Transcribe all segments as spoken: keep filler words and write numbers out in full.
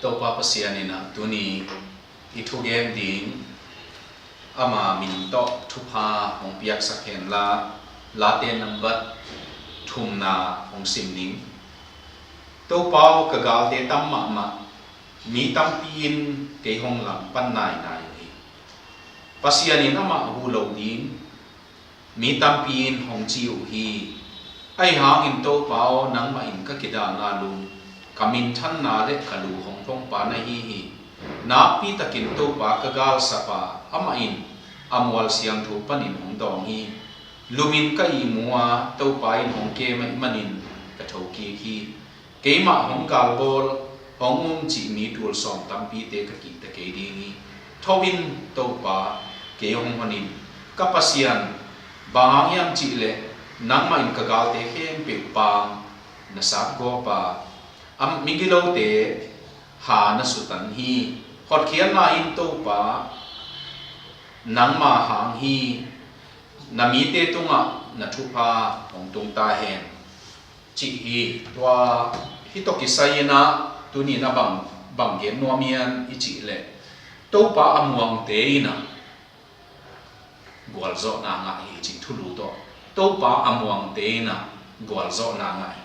Topa Pasian in ah tuni i thugen ding ama min tawh thupha hong piaksak henla, Late nambat thumna hong sim ning. Topa aw, ka galte tam mahmah, mi tampi in kei hong langpan nainai uh hi. Pasian in amah huh lo ding mi tampi in hong ci uh hi. Ahi hangin Topa aw, nangmah in ka kidalna lum, ka minthanna le ka lu hong thongpa na hi hi. Nakpi takin Topa ka galsapa, amah in a mual siangtho panin hong dawng hi. Lum in ka ihmu a, Topa in hong kem ahih manin ka thokik hi. Keimah hong galbawl, hong um cih mi tul sawm tampite ka kihta kei ding hi. Tho in Topa, kei hong hon in. Ka Pasian, bang hang hiam cih leh nangmah in ka galte khempeuh paam na satgawp a, a migilote ha na sutan hi. Hotkhiatna in Topa, nangma hang hi. Na mite tungah na thupha hong tung ta hen, cih hi. Tua hih tawh kisai in ah tuni in ah bang, bang gen nuam hiam i cih leh, Topa a muangte in ah gualzawhna ngah hi, cih thulu tawh. Topa a muangte in ah gualzawhna ngah hi.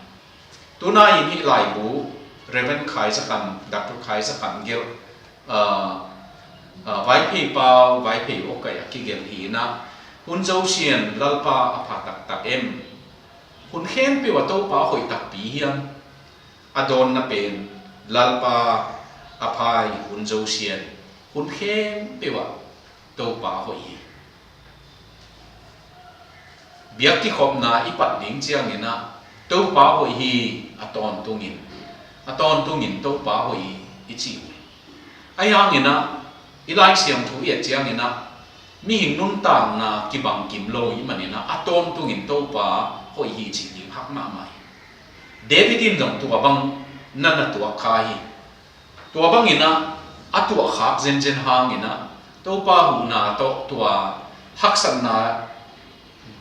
Tuna in hih laibu Reverend Khai Za Kham, Doctor Khai Za Kham gelh, ah, ah, Vaiphei pau, Vaiphei awkaih a kigelh hi in ah, hun zosian Lalpa a pha taktak em? Hun khempeuh ah Topa hoih takpi hiam? A dawnna pen, Lalpa a pha hi hun zosian, hun khempeuh ah Topa hoih hi. Biak kikhopna i pat ding ciangin ah, Topa hoih hi, a tawntungin, a tawntungin Topa hoih hi i ci uh hi. Ahi hangin ah, i Lai Siangtho i et ciangin ah, mihing nuntakna kibang kim lo ahih manin ah, a tawntungin Topa hoih hi cih ding hak mahmah hi. David in zong tua bang na na tuak kha hi. Tua bangin ah, a tuahkhak zenzen hangin ah, Topa huhna tawh tua haksatna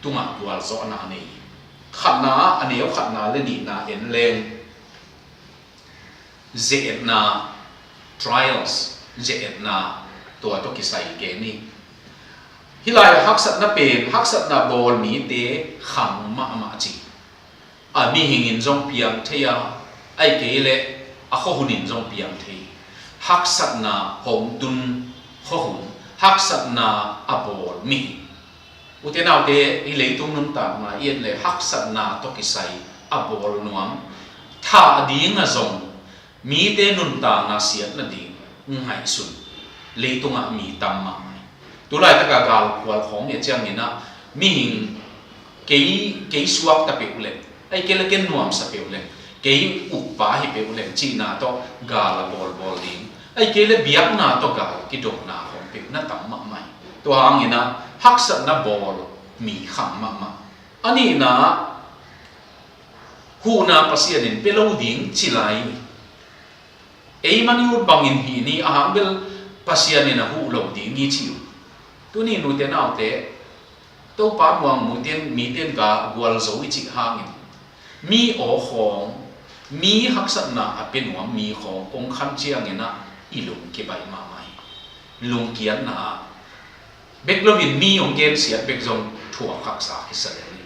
tungah gualzawhna nei hi. Khatna ah, a neu khatna le nihna en leng, ze-etna, trials, ze-etna, tua tawh kisai gen hi. Hih lai haksatna pen, haksatna bawl mite khang mahmah ci. A mihing in zong piang thei a, ahih kei leh a khuahun in zong piang thei. Haksatna hong tun khuahun, haksatna a bawl mihing. Ute naute, hih leitung nuntakna i et leh haksatna tawh kisai a bawl nuam. Thah ding a zong, mite nuntakna siatna ding ngaihsun leitungah mi tam mahmah hi. Tulaitaka galkhual khawng i et ciangin ah, mihing kei, kei suakta peuh leng, ahih kei leh ken nuamsa peuh leng, kei ukpa hi peuh leng cihna tawh gal a bawlbawl ding, ahih kei leh biakna tawh gal kidona khawng peuh na tam mahmah hi. Tua hangin ah haksatna bawl mi khang mahmah. A nihna ah, huhna Pasian in pia lo ding ci lai hi. Ei man i ut bangin hih ni, a hang bel Pasian in a huh lo ding hi ci uh. Tuni nute naute, Topa muang mite in, mite in gualzo i cih hangin, mi aw khawng, mi haksatna a pia nuam mi khawng hong khan ciangin ah i lung kibaih mahmah hi. Lungkiatna ah bek loin mi hong gensiat bek zong thuak haksa kisa lel hi.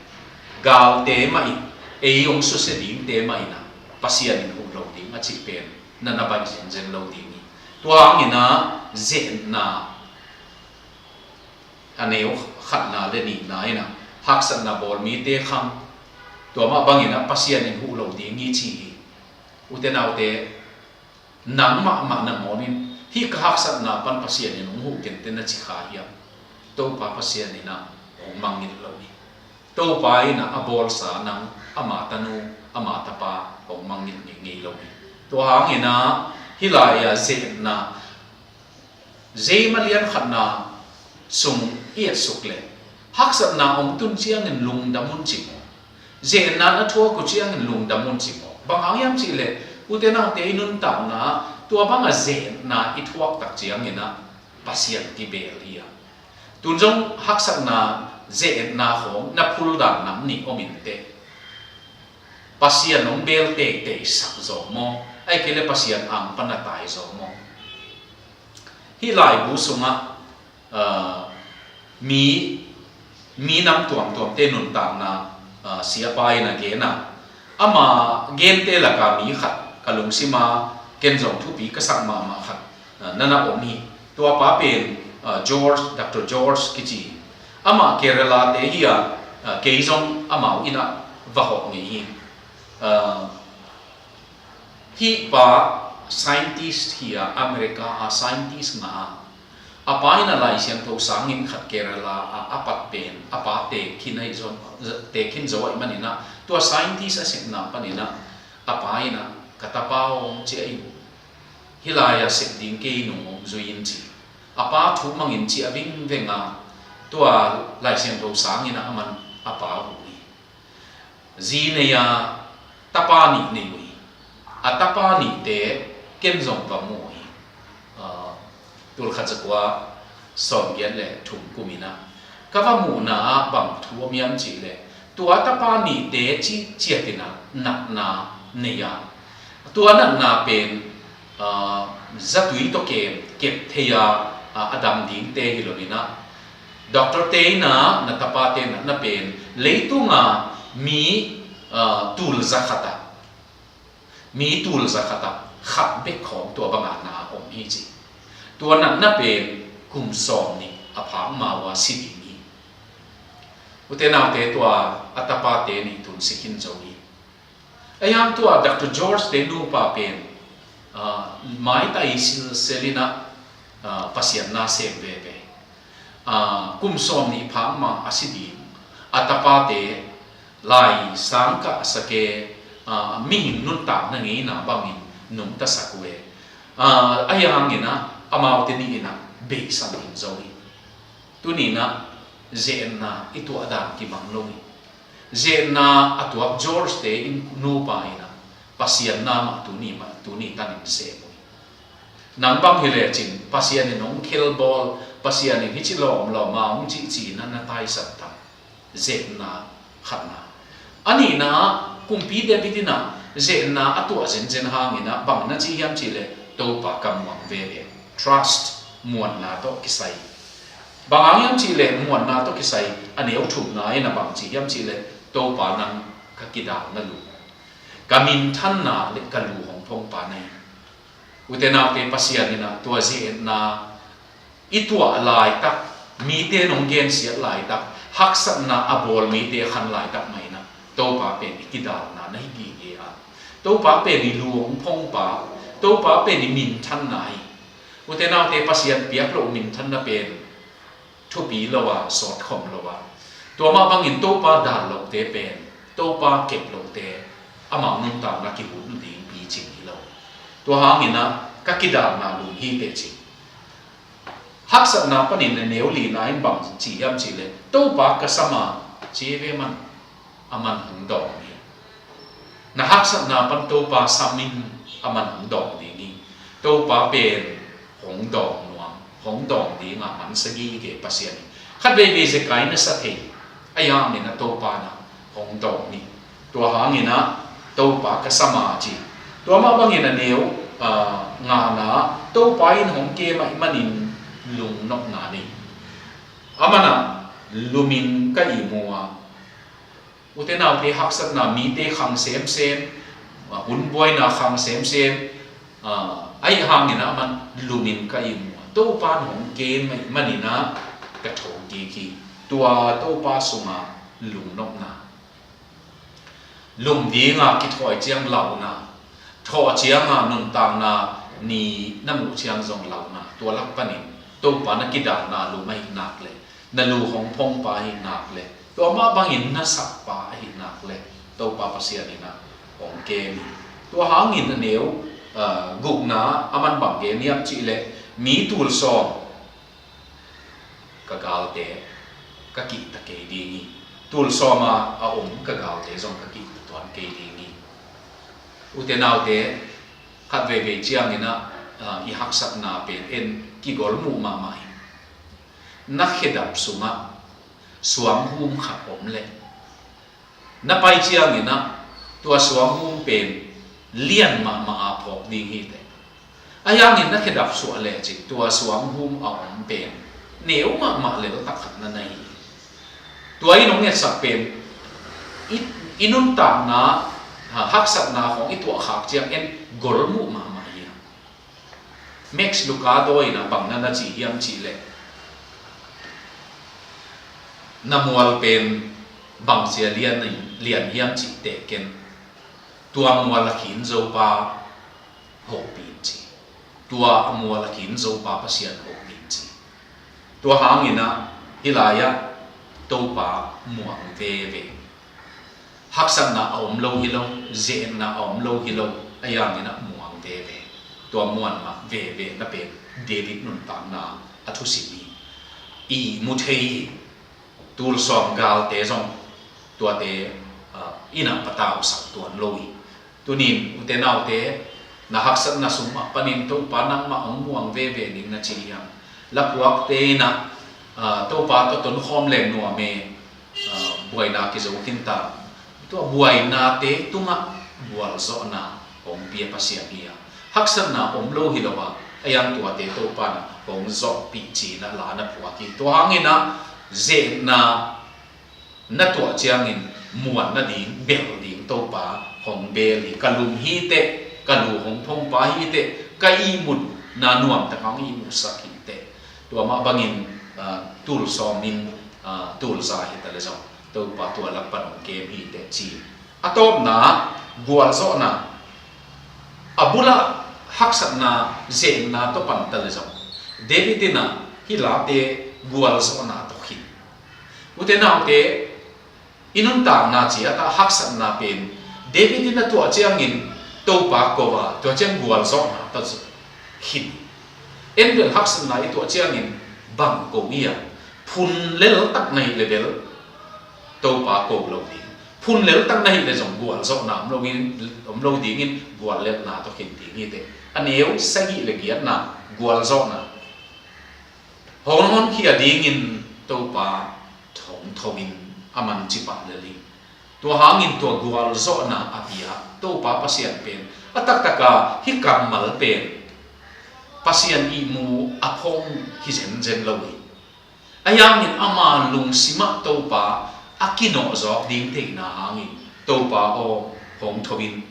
Galte mah in, ei hong susia dingte mah in ah, Pasian in huh lo ding a cih pen na na baih zenzen lo ding hi. Tua hangin ah ze-etna, a neu khatna le nihna in ah haksatna bawl mite khang, tua mah bangin ah Pasian in huh lo ding hi ci hi. Ute naute, nang mahmah nangawn in, hih ka haksatna pan Pasian in hong huh kei in teh na ci kha hiam? Topa Pasian in ah hong mangngilh lo hi. Topa in ah a bawlsa nang, ama tanu, ama tapa hong mangngilh ngeingei lo hi. Tua hangin ah hih lai-ah ze-etna, zeima lian khatna sung i etsuk leh, haksatna hong tun ciangin lungdam un ci maw? Ze-etna na thuak uh ciangin lungdam un ci maw? Bang hang hiam cih leh, ute naute, i nuntakna ah tua banga ze-etna i thuak tak ciangin ah Pasian kibeel hi a. Tun zong haksatna, ze-etna khawng na phuldan nam nih om in teh, Pasian hong beel teitei sak zaw maw? Ahih kei leh Pasian ang pan a tai zaw maw? Hih laibu sungah, ah, mi, mi nam tuamtuamte nuntakna, ah, siapa in a gen a, ama gente laka mi khat ka lungsima ken zong thupi ka sak mahmah khat, ah, na na om hi. Tua pa pen, ah, George, Doctor George kici. Amah Kerala te hi a, ah, kei zong amau inn ah va hawh ngei hi. Ah, hih pa scientist hi a, America a scientist ngah a, a pa in a Lai Siangtho sang inn khat Kerala ah a pat pen, a pa teek khin ahi zong, teek khin zo ahih manin ah, tua scientist a sepna panin ah, a pa in ah, "Ka tapa aw," ci a, "hih lai-ah sep ding kei nung hong zui in," ci. A pa thu mangin ci a vingveng a, tua Lai Siangtho sang inn ah aman a pa huh hi. Zi nei a, tapa nih nei uh hi. A tapa nihte ken zong va mu uh hi. Ah, tul khat za kua sawmgiat le thum kum in ah ka va muhna ah bang thu om hiam cih leh, tua tapa nihte ci, ciat in ah natna nei a, tua natna pen, ah, zatui tawh kem, kep thei a, ah, a dam dingte hi lo in ah, doctor te in ah, na tapate natna pen leitung a mi, ah, tul za khat ah, mi tul za khat ah khat bek khawng tua bang a na om hi ci. Tua natna pen kum sawm nih a phak ma uh a si ding hi. Ute naute, tua a tapate nih tun si khin zo hi. Ahi hang tua Doctor George te nupa pen, ah, maitai silsel in ah, ah, Pasian na sem veve. Ah, kum sawm nih phak ma a si ding a tapate lai sang kah sa ke, ah, mihing nuntakna ngeina bangin nungta sak uh e. Ah, ahi hangin ah amaute nih in ah beisan in zo hi. Tuni in ah ze-etna i tuah dan kimang lo hi. Ze-etna a tuak George te in nupa in ah Pasian na mah tuni mah, tuni tanin sem uh hi. Nang bang hi lecin Pasian in hong khelbawl, Pasian in hici lawmlawm a hong cihcih in ah na taisan ta. Ze-etna khatna. A nihna ah, kumpi David in ah ze-etna a tuah zenzen hangin ah bang na ci hiam cih leh, Topa ka muang veve. Trust, muanna tawh kisai. Bang hang hiam cih leh muanna tawh kisai, a neu thumna in ah bang ci hiam cih leh, Topa nang ka kidalna lu, ka minthanna le ka lu hong phongpa na hi. Ute naute, Pasian in ah tua ze-etna i tuah laitak, mite in hong gensiat laitak, haksatna a bawl mite khan laitak mah in ah Topa pen i kidalna na hi gige a, Topa pen i lu hong phongpa, Topa pen i minthanna hi. Ute naute, Pasian piak loh minthanna pen thupi lo a, sawt khawm lo a, tua mah bangin Topa dal lohte pen, Topa kep lohte, amau nuntakna kihut ding picing hi lo. Tua hangin ah ka kidalna lum hi teh ci. Haksatna panin a neu lina in bang ci hiam cih leh, Topa ka sam a, ci ve man, aman hong dawng hi. Na haksatna pan Topa sam in, aman hong dawng ding hi. Topa pen hong dawng nuam, hong dawng ding a mansa gige Pasian hi. Khat veivei zekai na sa thei, ahi hangin ah Topa in ah hong dawng hi. Tua hangin ah Topa ka sam a ci. Tua mah bangin a neu, ah, ngana, Topa in hong kem ahih manin lungnopna nei. Aman ah lumin ka ihmu a, ute naute, haksatna, mite khang semsem, ah, hun buaina khang semsem, ah, ahi hangin ah aman lumin ka ihmu a, Topa in hong kem ahih manin ah ka thokik hi. Tua Topa sunga lungnopna. Lum dinga kithawi ciang launa, thawh cianga nuntakna ni na muh ciang zong launa, tua lak panin Topa na kidalna lum ahih nak leh, na lu hong phongpa ahih nak leh, tua mah bangin na sakpa ahih nak leh, Topa Pasian in ah hong kem hi. Tua hangin a neu, ah, gukna aman bang gen hiam cih leh, mi tul sawm ka galte ka kihta kei ding hi. Tul sawm a a om ka galte zong ka kihta tuan kei ding hi. Ute naute, khat veivei ciangin ah, ah, i haksatna pen en kigolmuh mahmah hi. Na khedap sungah suanghum khat om leh, na pai ciangin ah tua suanghum pen lian mahmah a phawk ding hi teh. Ahi hangin na khedap suah lecin tua suang hum a om pen neu mahmah lel tak khat na na hi. Tua in hong etsak pen i, i nuntakna, ha, haksatna khawng i tuahkhak ciang en golmuh mahmah hi. Max Lucado in a bang na na ci hiam cih leh, na mual pen bangzia lian, lian hiam cih teh ken, tua mual a khin Zopa hopih in ci. Tua a mual a khin Zopa Pasian hopih in ci. Tua hangin ah hih lai-ah Topa muang veve. Haksatna a om lo hi lo, ze-etna a om lo hi lo, ahi hangin ah muang veve. Tua muanna veve na pen David nuntakna a thusim hi. I mu thei hi. Tulsawm galte zong tuate, ah, in ah patausak tuan lo hi. Tunin ute naute, na haksatna sung mah panin Topa nangmah hong muang veve ding na ci hiam? Lapuakte in ah, ah, Topa tawh tonkhawm leng nuam e, ah, buaina kizo khin ta. Tua buainate tungah gualzawhna hong pia Pasian hi a, haksatna om lo hi lo a, a yang tuate Topa in ah hong zawhpih ci-in ah la na phuak hi. Tua hangin ah ze-etna na tuah ciangin muan nading, belh ding Topa hong bel hi. Ka lum hi teh, ka lu hong phongpa hi teh, ka ihmutna nuamtak hong ihmutsak hi teh. Tua mah bangin, ah, tulsawm in, ah, tulza hi ta leh zong Topa tua lak pan hong kem hi teh ci. A tawpna, gualzawhna. A bulah haksatna, ze-etna tawh pan ta leh zong David in ah hih late gualzawhna tawh khin. Ute naute, i nuntakna ciat ah haksatna pen David in a tuah ciangin Topa ko a, tua ciang gualzawhna tawh khin. En bel haksatna i tuah ciangin bang ko i a, phun lel tak na hih leh bel Topa ko lo ding. Phun lel tak na hih leh zong gualzawhna om lo ding, om lo dingin guallelhna tawh khin ding hi teh. A neu sagih le giatna, gualzawhna. Hong honkhia dingin Topa hong tho in a man ci pah lel hi. Tua hangin tua gualzawhna a pia Topa Pasian pen a taktak a hih kammal pen Pasian ihmu a phong hi zenzen lo hi. Ahi hangin ama lungsim ah Topa a kinawhzawk ding theihna hangin Topa aw, hong tho in.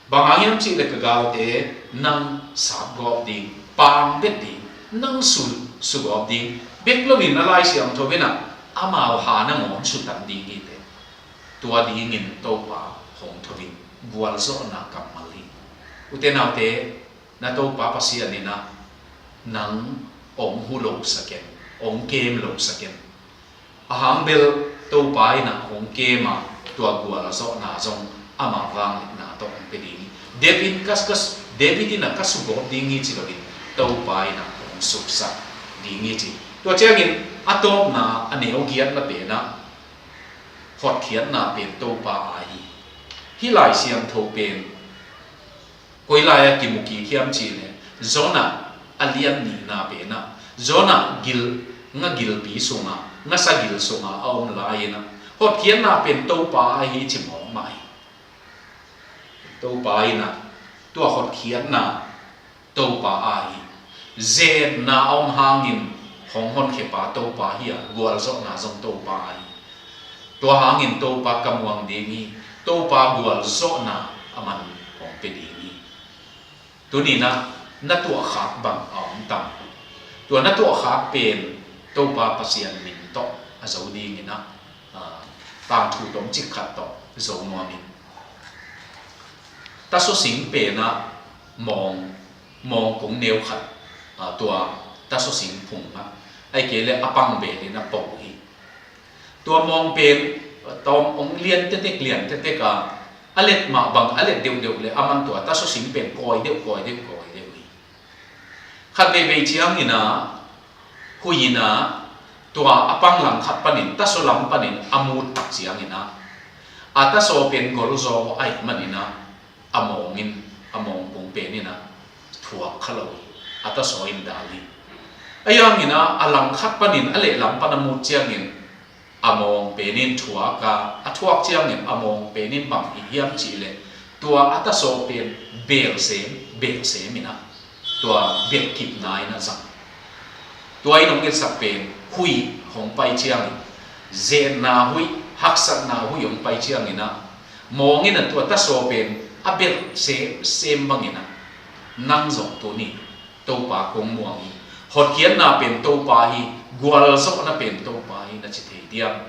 Bang hang hiam cih leh ka galte nang sapgawp ding, pangbet ding, nang su, sugawp ding bek loin a Lai Siangtho in ah amau ha nangawn sutan ding hi teh. Tua dingin Topa hong tho in, gualzawhna kammal hi. Ute naute, na Topa Pasian in ah nang hong hu lo sa ken, hong kem lo sa ken. A hang bel Topa in ah hong kem a, tua gualzawhna zong ama vangliatna tawh hong pia ding hi. David in ka, ka, David in ah ka sugawp ding hi ci loin Topa in ah hong suksak ding hi ci. Tua ciangin a tawpna, a neu giatna pen ah hotkhiatna pen Topa a hi. Hih Lai Siangtho pen koi lai-ah kimu kik hiam cih leh Jonah a lian nihna pen ah, Jonah gil, nga gilpi sungah, nga sagil sungah a om lai-in ah hotkhiatna pen Topa a hi ci mawk mah hi. Topa in ah tua hotkhiatna Topa a hi. Ze-etna a om hangin hong honkhia pa Topa hi a, gualzawhna zong Topa a hi. Tua hangin Topa ka muang ding hi, Topa gualzawhna a man hong pia ding hi. Tuni-in ah na tuahkhak bang a om tam? Tua na tuahkhak pen Topa Pasian min tawh a zo dingin ah, ah, tangthu tomcik khat tawh zo nuam ing. Tasaw sing pen ah mawng, mawng kung neu khat, ah, tua tasaw sing phung ah, ahih kei leh a pang belin a po hi. Tua mawng pen tawm hong lian tektek, lian tektek a, a let mah bang a let deuhdeuh leh a man tua tasaw sing pen kawi deuh, kawi deuh, kawi deuh hi. Khat veivei ciangin ah, hui in ah, tua a pang langkhat panin, tasaw lam panin a mut tak ciangin ah, a tasaw pen golzaw ahih manin ah, a mawng in, a mawng kung pen in ah thuak kha lo hi. A tasaw in dal hi. Ahi hangin ah, a langkhat panin a lehlam pan a mut ciangin a mawng pen in thuak a, a thuak ciangin a mawng pen in bang hih hiam cih leh, Tua a tasaw pen belsem, belsem in ah, tua belkipna in ah zang. Tua in hong etsak pen huih hong pai ciangin, zenna huih, haksatna huih hong pai ciangin ah, mawng in ah tua tasaw pen a belsem, sem bangin ah, nang zong tuni Topa kong muang hi. Hotkhiatna pen Topa hi, gualzawhna pen Topa hi na ci thei diam?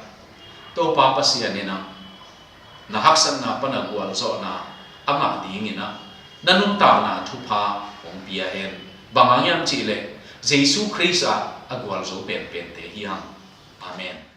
Topa Pasian in ah na haksatna pan a gualzawhna a ngah dingin ah na nuntakna thupha hong pia hen. Bang hang hiam cih leh Jesu Khrist ah a gualzo penpente hi hang. Amen.